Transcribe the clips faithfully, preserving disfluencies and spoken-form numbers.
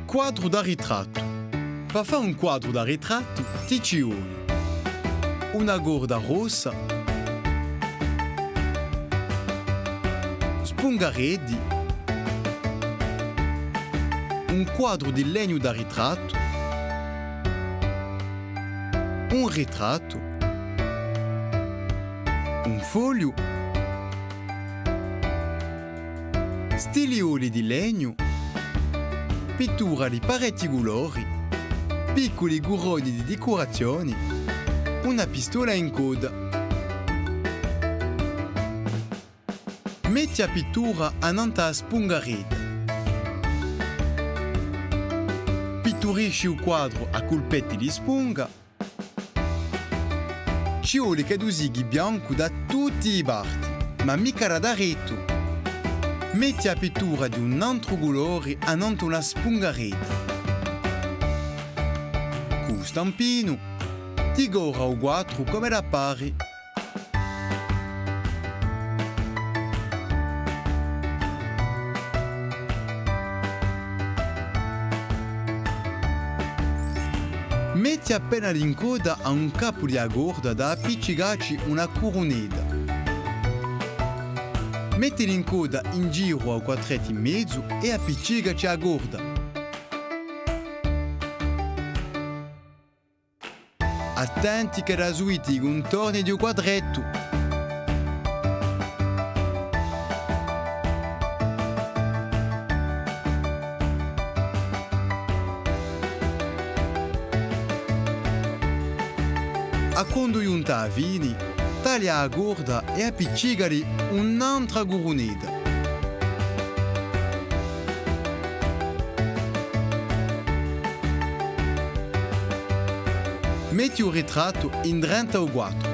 Quadru da ritrattu. Pà fà un quadru da ritrattu ti ci voli una corda rossa, spungareddi, un quadru di legnu da ritrattu, un ritrattu, un fogliu, stilioli di legnu, pittura di parechji culori, picculi curoni di dicurazioni, una pistola in codda. Metti a pittura annantu à a spungaredda. Pitturisci u quadru à culpetti di spunga. Ci voli ch'eddu sighi biancu da tutti i parti, ma micca da daretu. Metti a pittura d'un antru culori annantu à una spungaredda. Cù u stampinu, ti cora u quadru cum'ellu pari. Metti appena l'incodda à un capu di a corda da appiccicacci una curunedda. Metti l'incodda in giru à u quadrettu in mezu è appiccicaci a corda. Attenti ch'edda suiti i cuntorni di u quadrettu. À quandu ghjunta à a fini, taglia a corda è appiccicali un'antra curunedda. Metti u ritrattu indrentu à u quadru.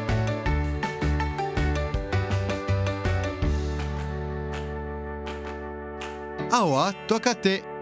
Avà, tocca à tè!